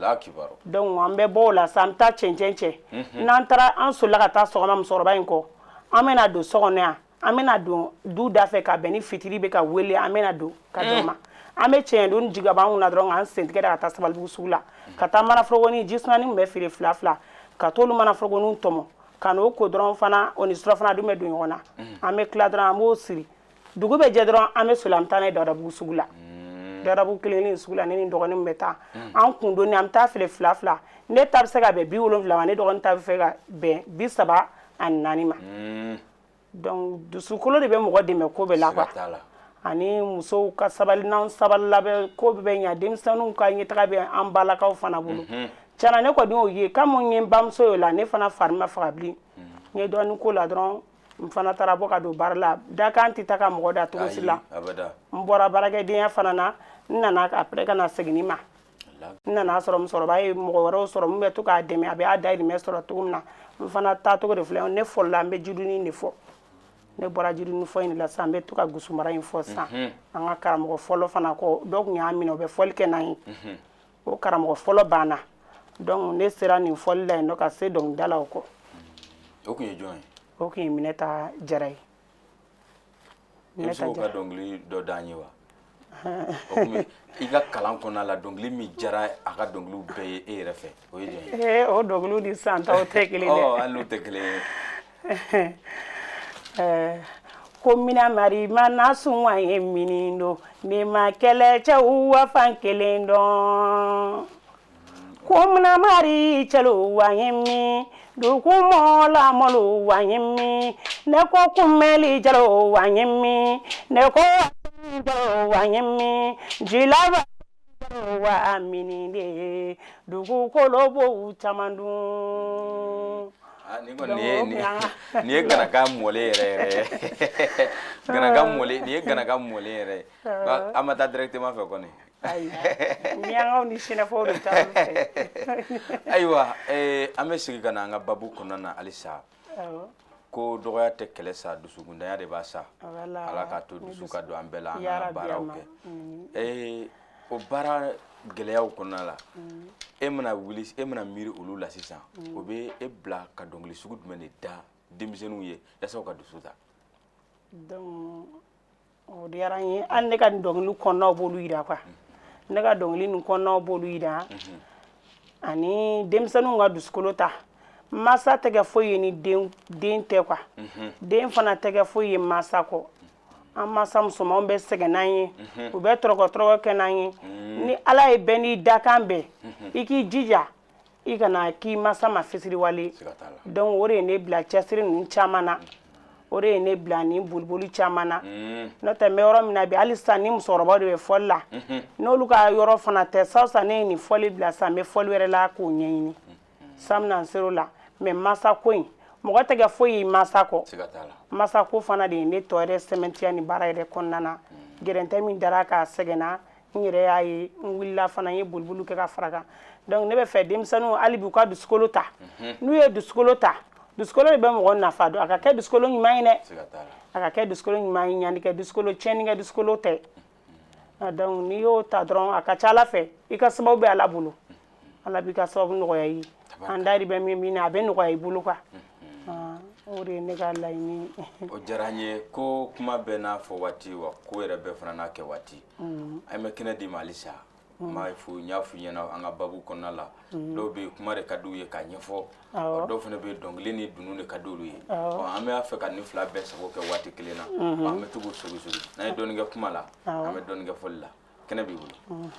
Donc an bɛ bɔ o la sa, an bɛ taa cɛncɛn cɛ. N'an taara, an solila ka taa sɔgɔma musokɔrɔba in kɔ, an bɛna don so kɔnɔ yan, an bɛna don du da fɛ ka bɛn ni fitiri bɛ ka wele, an bɛna don ka don ma, an bɛ cɛn don jigin ka bɔ an kunna dɔrɔn, k'an sen tigɛ ka taa Sabalibugu sugu la, ka taa manaforokonin ji sumani min bɛ feere fila fila, ka t'olu manaforokoninw tɔmɔ ka n'o ko dɔrɔn fana, o ni surafana dun bɛ don ɲɔgɔn na. An bɛ tila dɔrɔn, an b'o siri, dugu bɛ jɛ dɔrɔn, an bɛ soli, an bɛ taa n'a ye Dawudabugu sugu la. Dawudabugu kelen kelen sugu la, ne ni dɔgɔnin min bɛ taa, an kun donni, an bɛ taa feere fila fila. Ne ta bɛ se ka bɛn 70 ma, ne dɔgɔnin ta bɛ se ka bɛn 34 ma. Donc dusukolo de bɛ mɔgɔ dɛmɛ ko bɛɛ la quoi. Ani musow ka sabali, n'an sabalila bɛ, ko bɛɛ bɛ ɲa, denmisɛnninw ka ɲɛtaga bɛ an balakaw fana bolo. Tiɲɛna, ne kɔni y'o ye comme n ye n bamuso y'o la, ne fana fari ma faga bilen. N ye dɔɔnin ko la dɔrɔn, n fana taara bɔ ka don baara la. Dakan tɛ taa ka mɔgɔ da cogo si la. N bɔra baarakɛdenya fana na, n nana après ka na segin ma, n nana sɔrɔ musokɔrɔba ye mɔgɔ wɛrɛw sɔrɔ min bɛ to k'a dɛmɛ, a bɛ a dahirimɛ sɔrɔ cogo min na. N fana taacogo de filɛ. Ne fɔlɔla, n bɛ jiruni de fɔ. Ne bɔra jiruni fɔ in de la sisan, n bɛ to ka gusumara in fɔ sisan. An ka karamɔgɔ fɔlɔ fana kɔ, dɔw tun y'a minɛ, u bɛ fɔli kɛ n'an ye. O karamɔgɔ fɔlɔ banna, donc ne sera nin fɔli la yen nɔ ka se dɔnkilida la o kɔ. O tun ye jɔn ye? O tun ye Minɛta Jara ye. I bɛ se k'o ka dɔnkili dɔ d'an ye wa? O tun bɛ i ka kalan kɔnɔna la, dɔnkili min diyara a ka dɔnkiliw bɛɛ ye e yɛrɛ fɛ, o ye jɔn ye? Ee, o dɔnkiliw ni san taw tɛ kelen dɛ. Ɔ, hali n'u tɛ kelen ye. Ko mina mari ma na sun ye mini don ne ma kɛlɛcɛw wa fan kelen dɔn, ko mina mari cɛlu wa ye min dugu mɔla malo wa ye min, ne ko kunbɛli jalo wa ye min, ne ko jalo wa ye min jilaba wa mini de dugukolo b'o caman dun. Nin kɔni nin ye ganakan mɔlen yɛrɛ yɛrɛ ye, ganakan mɔlen, nin ye ganakan mɔlen yɛrɛ ye. An ma taa directement fɛ kɔni. Ayi, miyankaw ni sɛnɛfɔw de taa fɛ. Ayiwa, an bɛ segin ka na an ka babu kɔnɔna na halisa. Ko dɔgɔya tɛ kɛlɛ sa, dusukundanya de b'a sa. Ala k'a to dusu ka don an bɛɛ la, an ka baaraw kɛ. O baara gɛlɛyaw kɔnɔna la, e mana wuli, e mana miiri olu la sisan, o bɛ e bila ka dɔnkili sugu jumɛn de da denmisɛnninw ye yaasa u ka dusu ta? Donc o diyara n ye. Hali ne ka nin dɔnkili kɔnɔnaw b'olu yira quoi. Ne ka dɔnkili nin kɔnɔnaw b'olu yira, ani denmisɛnninw ka dusukolo ta. Masa tɛ kɛ foyi ye ni den den tɛ quoi. Den fana tɛ kɛ foyi ye masa kɔ. An masa musomanw bɛ sɛgɛn n'an ye, u bɛ tɔrɔkɔ tɔrɔkɔ kɛ n'an ye. Ni Ala ye bɛɛ n'i dakan bɛn, i k'i jija i kana k'i masa ma fisiriwale. Donc o de ye ne bila cɛsiri ninnu caman na, o de ye ne bila nin boliboli caman na. N'o tɛ, n bɛ yɔrɔ min na bi, hali sisan ni musokɔrɔbaw de bɛ fɔli la, n'olu ka yɔrɔ fana tɛ sa, sisan ne ye nin fɔli bila sisan, n bɛ fɔli wɛrɛ la k'o ɲɛɲini samina n ser'o la. Mais masa ko in, mɔgɔ tɛ kɛ foyi ye masa kɔ. Masa ko fana de ye ne tɔ yɛrɛ sɛmɛntiya nin baara yɛrɛ kɔnɔna na. Gɛrɛntɛ min dara k'a sɛgɛnna n yɛrɛ y'a ye, n wulila fana, n ye boliboli kɛ ka fara kan. Donc ne bɛ fɛ denmisɛnninw hali bi u ka dusukolo ta. N'u ye dusukolo ta, dusukolo de bɛ mɔgɔ nafa dɔn. A ka kɛ dusukolo ɲuman ye dɛ, a ka kɛ dusukolo ɲuman ye, ɲanikɛ dusukolo, tiɲɛnikɛ dusukolo tɛ. Donc n'i y'o ta dɔrɔn, a ka ca Ala fɛ i ka sababu bɛ Ala bolo, Ala b'i ka sababu nɔgɔya i ye. An dari bɛ min na, a bɛ nɔgɔya i bolo quoi. O de ye ne ka laɲini. O diyara n ye. Ko kuma bɛɛ n'a fɔ waati wa, ko yɛrɛ bɛɛ fana n'a kɛ waati. An bɛ kɛnɛ d'i ma halisa. N b'a fɔ, n y'a f'i ɲɛna an ka babu kɔnɔna la, dɔw bɛ yen, kuma de ka d'u ye k'a ɲɛfɔ, dɔw fana bɛ yen, dɔnkili ni dunun de ka d'olu ye. An b'a fɛ ka nin fila bɛɛ sago kɛ waati kelen na. An bɛ to k'u sogi sogi. N'an ye dɔɔnin kɛ kuma la, an bɛ dɔɔnin kɛ fɔli la. Kɛnɛ b'i bolo.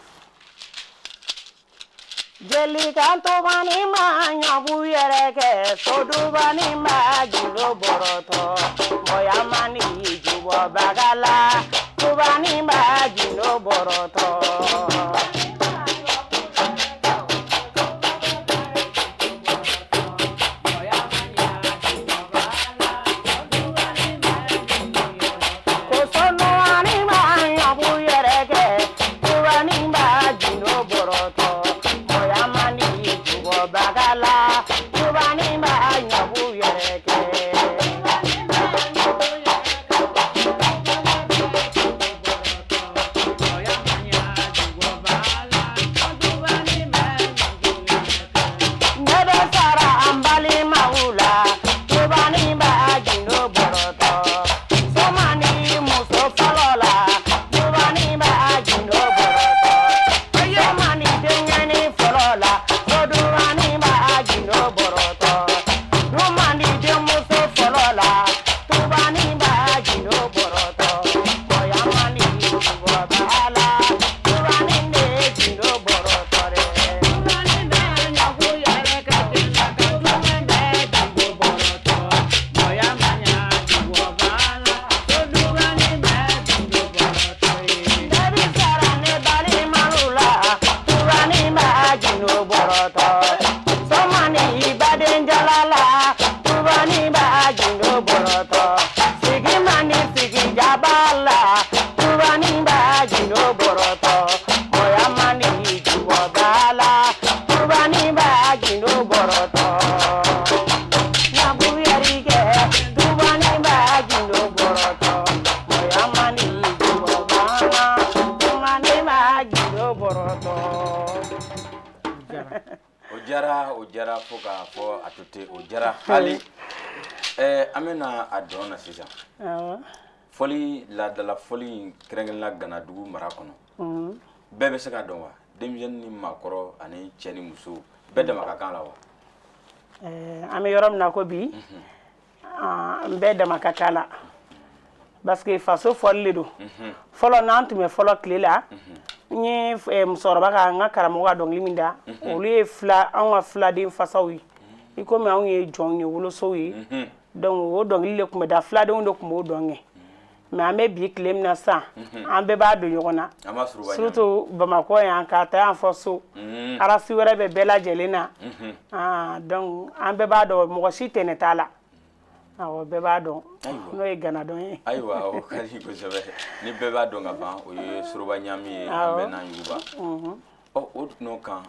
Jelikan tubani ma ɲabu yɛrɛ kɛ, sodubani ma gindo bɔrɔtɔ, mɔya mani jubɔ bagala, tubani ma gindo bɔrɔtɔ. Ko sonuwani ma ɲabu yɛrɛ kɛ, tubani ma gindo bɔrɔtɔ, mɔya mani jubɔ bagala, tubani ma ɲabu yɛrɛ kɛ. Ne bɛ sara an balimaw la, tubani b'a gindo bɔrɔtɔ. Somani muso fɔlɔ la, tubani b'a gindo bɔrɔtɔ. Somani denkɛni fɔlɔ la, tubani b'a gindo bɔrɔtɔ. Dumani denmuso fɔlɔ la, tubani b'a gindo bɔrɔtɔ. Mɔyamani jubɔ b'a la, tubani de gindo bɔrɔtɔ dɛ. Tubani bɛ ɲagu yɛrɛ kɛ den la ka jumɛn bɛ gindo bɔrɔtɔ, mɔya ma ɲa jubɔ b'a la, ko dubani bɛ gindo bɔrɔtɔ ye. Ne bi sara ne balimaw la, tubani b'a gindo bɔrɔtɔ. Somani baden jala la, tubani b'a gindo bɔrɔtɔ. Sigi mani sigi jaba la, tubani b'a gindo bɔrɔtɔ. Mɔya mani jubɔ b'a la, tubani b'a gindo bɔrɔtɔ. Ɲabu yɛri kɛ, tubani b'a gindo bɔrɔtɔ. Mɔya mani jubɔ b'a la, tubani b'a gindo bɔrɔtɔ. O diyara, o diyara fo k'a fɔ a to ten, o diyara hali. An bɛna a dɔn na sisan. Fɔli, laadala fɔli in, kɛrɛnkɛrɛnnenya Ganadugu mara kɔnɔ, bɛɛ bɛ se k'a dɔn wa? Denmisɛnnin ni maakɔrɔ ani cɛ ni muso, bɛɛ dama ka kan la wa? An bɛ yɔrɔ min na ko bi, an bɛɛ dama ka kan la, parce que faso fɔli de don. Fɔlɔ, n'an tun bɛ fɔlɔ tile la, n ye musokɔrɔba ka, n ka karamɔgɔ ka dɔnkili min da, olu ye fila, anw ka filaden fasaw ye, i komi anw ye jɔnw ye, wolosow ye. Donc o dɔnkili de tun bɛ da, filadenw de tun b'o dɔn kɛ. Mais an bɛ bi tile min na sisan, an bɛɛ b'a don ɲɔgɔn na, surtout Bamakɔ yan, ka taa yan fɔ so, race wɛrɛ bɛ bɛɛ lajɛlen na. Donc an bɛɛ b'a dɔn, mɔgɔ si tɛnɛ t'a la. Awɔ, bɛɛ b'a dɔn, n'o ye ganadɔn ye. Ayiwa, o ka di kosɛbɛ. Ni bɛɛ b'a dɔn ka ban, o ye soroba ɲami ye, an bɛɛ n'an yuguba. Ɔ, o nɔ kan,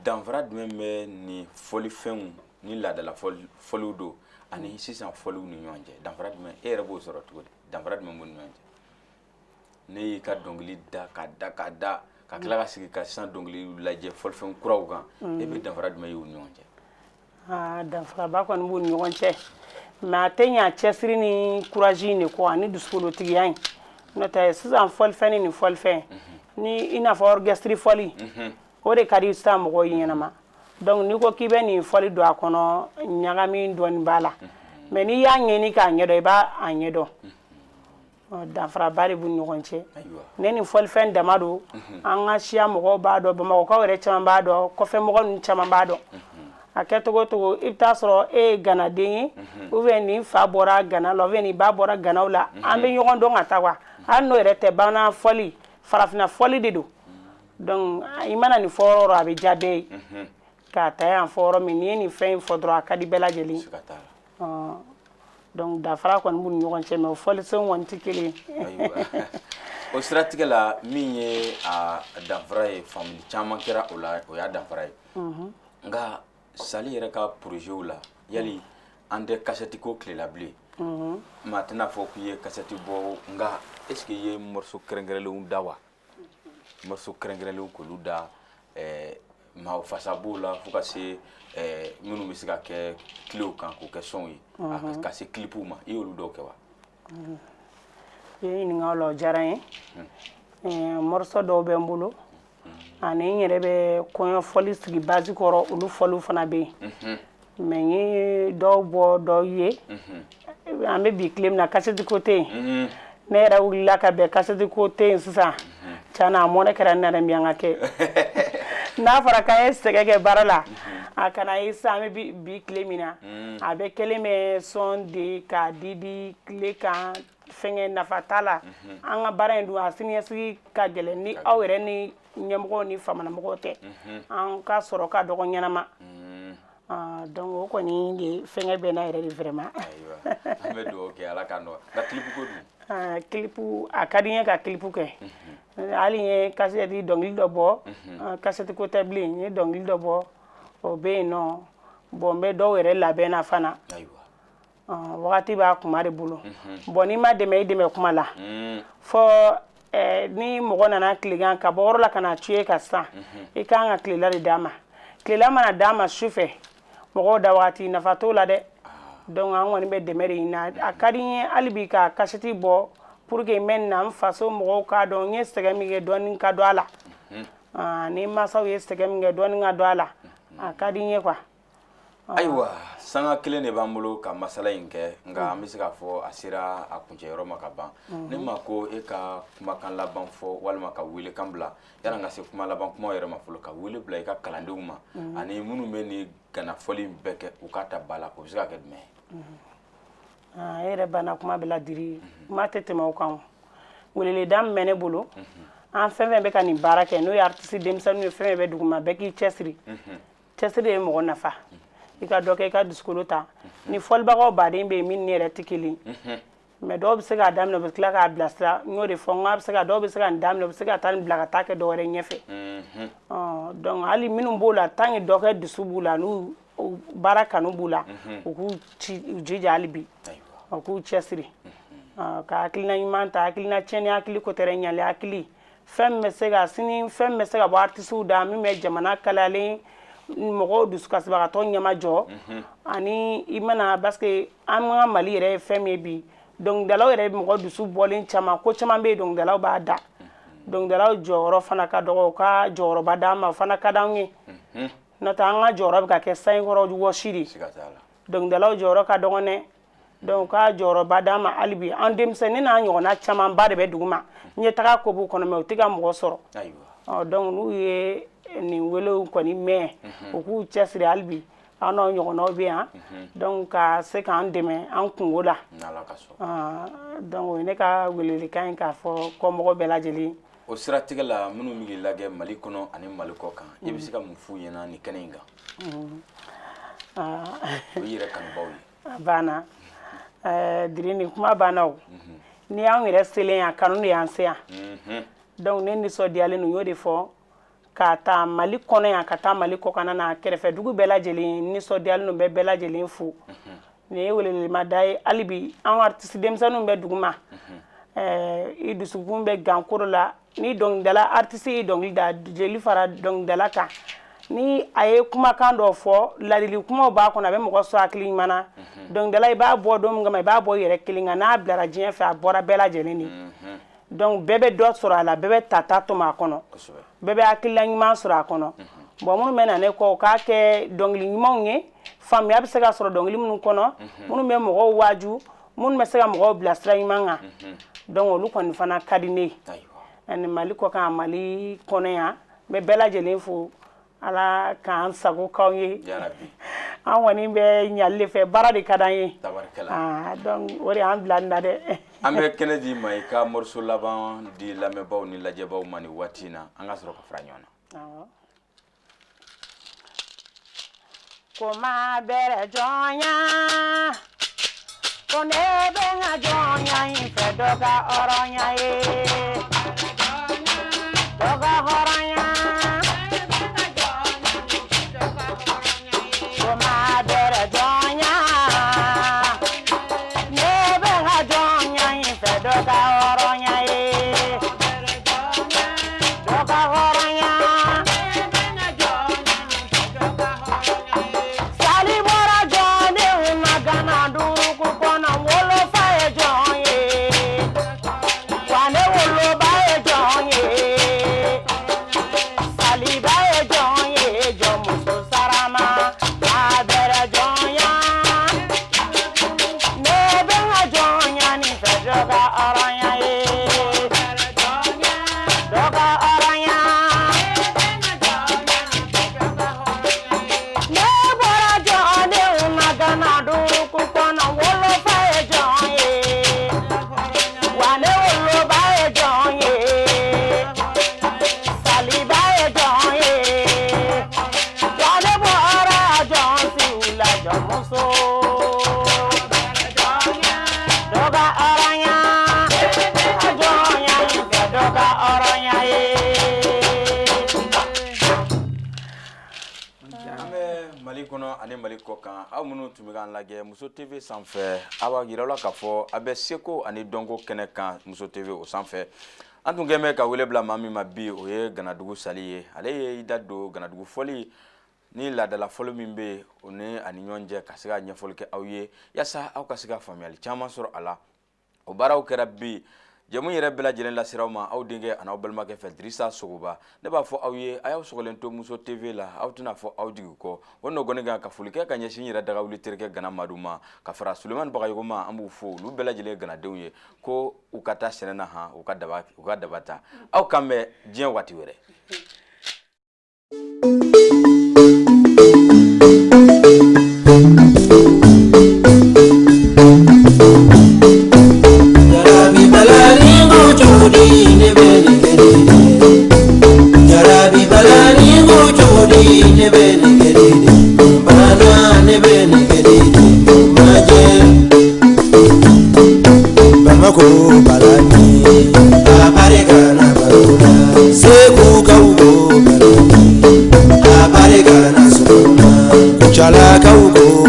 danfara jumɛn bɛ nin fɔlifɛnw ni laadala fɔliw don ani sisan fɔliw ni ɲɔgɔn cɛ? Danfara jumɛn, e yɛrɛ b'o sɔrɔ cogo di? Danfara jumɛn b'u ni ɲɔgɔn cɛ? Ne y'i ka dɔnkili da ka da ka da, ka tila ka sigi ka sisan dɔnkili lajɛ fɔlifɛn kuraw kan, e bɛ danfara jumɛn ye u ni ɲɔgɔn cɛ? Aa, danfaraba kɔni b'u ni ɲɔgɔn cɛ, mais a tɛ ɲa cɛsiri ni courage in de kɔ ani dusukolotigiya in. N'o tɛ, sisan fɔlifɛn ni nin fɔlifɛn ni, i n'a fɔ orchestre fɔli, o de ka di sisan mɔgɔw ye ɲɛnama. Donc n'i ko k'i bɛ nin fɔli don a kɔnɔ, ɲagami dɔɔni b'a la. Mais n'i y'a ɲɛɲini k'a ɲɛdɔn, i b'a a ɲɛdɔn. Danfaraba de b'u ni ɲɔgɔn cɛ. Ne ni fɔlifɛn dama don, an ka siya mɔgɔw b'a dɔn, Bamakɔkaw yɛrɛ caman b'a dɔn, kɔfɛ mɔgɔ ninnu caman b'a dɔn. A kɛ cogo o cogo, i bɛ taa sɔrɔ e ye Ganaden ye, ou bien nin fa bɔra Gana la, ou bien nin ba bɔra Ganaw la, an bɛ ɲɔgɔn dɔn ka taa quoi. Hali n'o yɛrɛ tɛ, bamanan fɔli, farafinna fɔli de don. Donc i mana nin fɔ yɔrɔ o yɔrɔ, a bɛ diya bɛɛ ye. K'a ta yan fɔ yɔrɔ min, n'i ye nin fɛn in fɔ dɔrɔn, a ka di bɛɛ lajɛlen. Donc danfara kɔni b'u ni ɲɔgɔn cɛ, mais o fɔlisenw kɔni tɛ kelen ye. O siratigɛ la, min ye a danfara ye, faamuli caman kɛra o la, o y'a danfara ye. Nka Sali yɛrɛ ka projetw la, yali an tɛ kasɛti ko tile la bilen, maa tɛna fɔ k'i ye kasɛti bɔ, nka est ce que i ye morceau kɛrɛnkɛrɛnlenw da wa? Morceau kɛrɛnkɛrɛnlenw k'olu da, maa fasa b'o la, fo ka se minnu bɛ se ka kɛ kilew kan k'o kɛ sonw ye, ka se clipw ma, i y'olu dɔw kɛ wa? I ye ɲininka o la, o diyara n ye. Morceau dɔw bɛ n bolo, ani n yɛrɛ bɛ kɔɲɔ fɔli sigi base kɔrɔ, olu fɔliw fana bɛ yen. Mais n ye dɔw bɔ dɔw ye. An bɛ bi tile min na, kasɛti ko tɛ yen. Ne yɛrɛ wulila ka bɛn kasɛti ko tɛ yen sisan. Tiɲɛna, a mɔnɛ kɛra ne na dɛ, n ka kɛ n'a fɔra k'an ye sɛgɛn kɛ baara la, a kana ye sisan. An bɛ bi tile min na, a bɛ kɛlen bɛ son de k'a di di tile kan, fɛnkɛ nafa t'a la. An ka baara in dun, a siniɲɛsigi ka gɛlɛn ni aw yɛrɛ ni ɲɛmɔgɔw ni famanamɔgɔw tɛ. An ka sɔrɔ ka dɔgɔ ɲɛnama. Donc o kɔni de fɛnkɛ bɛ n'a yɛrɛ de vraiment. Ayiwa, an bɛ dugawu kɛ, Ala k'a nɔgɔya. Nka clip ko dun? Clip, a ka di n ye ka clip kɛ. Hali n ye kasɛti dɔnkili dɔ bɔ, kasɛti ko tɛ bilen, n ye dɔnkili dɔ bɔ, o bɛ yen nɔ. Bon, n bɛ dɔw yɛrɛ labɛn na fana. Wagati b'a kuma de bolo. Bon, n'i ma dɛmɛ, i dɛmɛ kuma la fɔ ni mɔgɔ nana tilegan ka bɔ yɔrɔ la ka na tuye ka sisan, i kan ka tilela de d'a ma. Tilela mana d'a ma su fɛ, mɔgɔw da wagati, nafa t'o la dɛ. Donc an kɔni bɛ dɛmɛ de ɲini. A ka di n ye hali bi ka kasɛti bɔ pour que n bɛ na n faso mɔgɔw k'a dɔn n ye sɛgɛn min kɛ, dɔɔni ka dɔn a la, ni mansaw ye sɛgɛn min kɛ, dɔɔni ka dɔn a la. A ka di n ye quoi. Ayiwa, sanga kelen de b'an bolo ka masala in kɛ, nka an bɛ se k'a fɔ a sera a kuncɛ yɔrɔ ma ka ban. Ne ma ko e ka kumakan laban fɔ walima ka welekan bila. Yanni an ka se kuma laban kuma yɛrɛ ma fɔlɔ, ka wele bila i ka kalandenw ma ani minnu bɛ ni gana fɔli in bɛɛ kɛ, u k'a ta ba la, o bɛ se ka kɛ jumɛn ye? E yɛrɛ banna kuma bɛɛ la diri, kuma tɛ tɛmɛ o kan. Weleleda min bɛ ne bolo, an fɛn fɛn bɛ ka nin baara kɛ, n'o ye artiste denmisɛnninw ye, fɛn fɛn bɛ duguma, bɛɛ k'i cɛsiri. Cɛsiri ye mɔgɔ nafa. I ka dɔ kɛ, i ka dusukolo ta. Ni fɔlibagaw baden bɛ yen min ni yɛrɛ tɛ kelen, mais dɔw bɛ se k'a daminɛ, u bɛ tila k'a bilasira. N y'o de fɔ, n k'a bɛ se ka, dɔw bɛ se ka nin daminɛ, u bɛ se ka taa nin bila ka taa kɛ dɔ wɛrɛ ɲɛfɛ. Donc hali minnu b'o la, tant que dɔ kɛ dusu b'u la, n'u baara kanu b'u la, u k'u jija hali bi, u k'u cɛsiri ka hakilina ɲuman ta. Hakilina tiɲɛni hakili ko tɛ dɛ, ɲali hakili. Fɛn min bɛ se ka sini, fɛn min bɛ se ka bɔ artisiw da, min bɛ jamana kalayalen, mɔgɔw dusukasibagatɔ ɲɛmajɔ. Ani i mana, parce que an ka Mali yɛrɛ ye fɛn min ye bi, dɔnkilidalaw yɛrɛ mɔgɔ dusu bɔlen caman, ko caman bɛ yen, dɔnkilidalaw b'a da. Dɔnkilidalaw jɔyɔrɔ fana ka dɔgɔ, u ka jɔyɔrɔba d'an ma, o fana ka d'anw ye. N'o tɛ, an ka jɔyɔrɔ bɛ ka kɛ sanjikɔrɔ wɔsi de. Dɔnkilidalaw jɔyɔrɔ ka dɔgɔn dɛ. Donc ka jɔyɔrɔba d'an ma hali bi. An denmisɛnnin n'a ɲɔgɔnna camanba de bɛ dugu ma, ɲɛtaga ko b'u kɔnɔ, mais u tɛ ka mɔgɔ sɔrɔ. Donc n'u ye nin welew kɔni mɛn, u k'u cɛsiri hali bi. Aw n'aw ɲɔgɔnnaw bɛ yan, donc ka se k'an dɛmɛ an kungo la. Donc o ye ne ka welelikan ye k'a fɔ kɔmɔgɔ bɛɛ lajɛlen. O siratigɛ la, minnu bɛ k'i lajɛ Mali kɔnɔ ani Mali kɔ kan, i bɛ se ka mun f'u ɲɛna nin kɛnɛ in kan? O y'i yɛrɛ kanubaw ye. A banna Diri, nin kuma banna. O n'i y'anw yɛrɛ selen yan, kanu de y'an se yan. Donc ne nisɔndiyalen don, n y'o de fɔ, ka taa Mali kɔnɔ yan, ka taa Mali kɔkanna na, kɛrɛfɛ dugu bɛɛ lajɛlen, nisɔndiyalen don, bɛ bɛɛ lajɛlen fo. Nin ye weleweleda ye hali bi, an artiste denmisɛnninw bɛ dugu ma. I dusukun bɛ gan ko dɔ la, ni dɔnkilidala artiste ye dɔnkili da, jeli fara dɔnkilidala kan, ni a ye kumakan dɔ fɔ, ladili kumaw b'a kɔnɔ, a bɛ mɔgɔ sɔn hakili ɲuman na. Dɔnkilidala, i b'a bɔ don min kama, i b'a bɔ i yɛrɛ kelen kan, n'a bilara diɲɛ fɛ, a bɔra bɛɛ lajɛlen de. Donc bɛɛ bɛ dɔ sɔrɔ a la, bɛɛ bɛ tata tɔmɔ a kɔnɔ, bɛɛ bɛ hakilila ɲuman sɔrɔ a kɔnɔ. Bon, minnu bɛ na ne kɔ, u k'a kɛ dɔnkili ɲumanw ye, faamuya bɛ se ka sɔrɔ dɔnkili minnu kɔnɔ, minnu bɛ mɔgɔw waaju, minnu bɛ se ka mɔgɔw bila sira ɲuman kan. Donc olu kɔni fana ka di ne ye. Ani Mali kɔ kan, Mali kɔnɔ yan, n bɛ bɛɛ lajɛlen fo. Ala k'an sago k'aw ye. An kɔni bɛ ɲali de fɛ, baara de ka d'an ye, donc o de y'an bila nin na dɛ. An bɛ kɛnɛ d'i ma, i ka morceau laban di lamɛnbaaw ni lajɛbaaw ma nin waati in na, an ka sɔrɔ ka fara ɲɔgɔn na. Ko ma bɛrɛ jɔnya, ko ne bɛ n ka jɔnya in fɛ, dɔ ka hɔrɔnya ye, dɔ ka hɔrɔnya. Ko ma bɛrɛ jɔnya, ne bɛ n ka jɔnya in fɛ, dɔ ka hɔrɔnya ye, dɔ ka hɔrɔnya. Sali bɔra jɔndenw na Gana dugu kɔnɔ, wolofa ye jɔn ye, wa ne woloba ye jɔn ye, saliba ye jɔn ye, jɔnmuso sarama a bɛrɛ jɔnya. Ne bɛ n ka jɔnya nin fɛ, dɔ ka hɔrɔnya ye, dɔ ka hɔrɔnya. Ne bɔra jɔndenw na Gana dugu kɔnɔ, wolofa ye jɔn ye, wa ne woloba ye jɔn ye, saliba ye jɔn ye, wa ne bɔra jɔn siw la, jɔnmuso dɔ ka hɔrɔnya, jɔnya in fɛ, dɔ ka hɔrɔnya ye. An bɛ Mali kɔnɔ ani Mali kɔ kan, aw minnu tun bɛ k'an lajɛ Muso TV sanfɛ, a b'a yira aw la k'a fɔ a bɛ seko ani dɔnko kɛnɛ kan Muso TV o sanfɛ. An tun kɛn bɛ ka wele bila maa min ma bi, o ye Ganadugu Sali ye. Ale ye i da don Ganadugu fɔli ni laadala fɔli min bɛ yen, o ni ani ɲɔgɔn cɛ, ka se ka ɲɛfɔli kɛ aw ye yaasa aw ka se ka faamuyali caman sɔrɔ a la. O baaraw kɛra bi jɛmu yɛrɛ bɛɛ lajɛlen lasera aw ma, aw denkɛ ani aw balimakɛ fɛ, Dirisa Sogoba. Ne b'a fɔ aw ye, a y'aw sɔgɔlen to Muso TV la, aw tɛna fɔ aw jigi kɔ. O nɔgɔni kan ka foli kɛ ka ɲɛsin n yɛrɛ dagawuli terikɛ Gana Madu ma, ka fara Sulemani Bagayogo ma. An b'u fo, olu bɛɛ lajɛlen ye ganadenw ye, ko u ka taa sɛnɛ na han, u ka daba ta. Aw kan bɛn diɲɛ waati wɛrɛ. Jarabi balani ko cogo di, ne bɛ nin kɛ de? Jarabi balani ko cogo di, ne bɛ nin kɛ de? Bana, ne bɛ nin kɛ de? Majɛ Bamako balani, a barika na baro la, Segu kaw ko balani, a barika na sɔgɔma, Kucalakaw ko.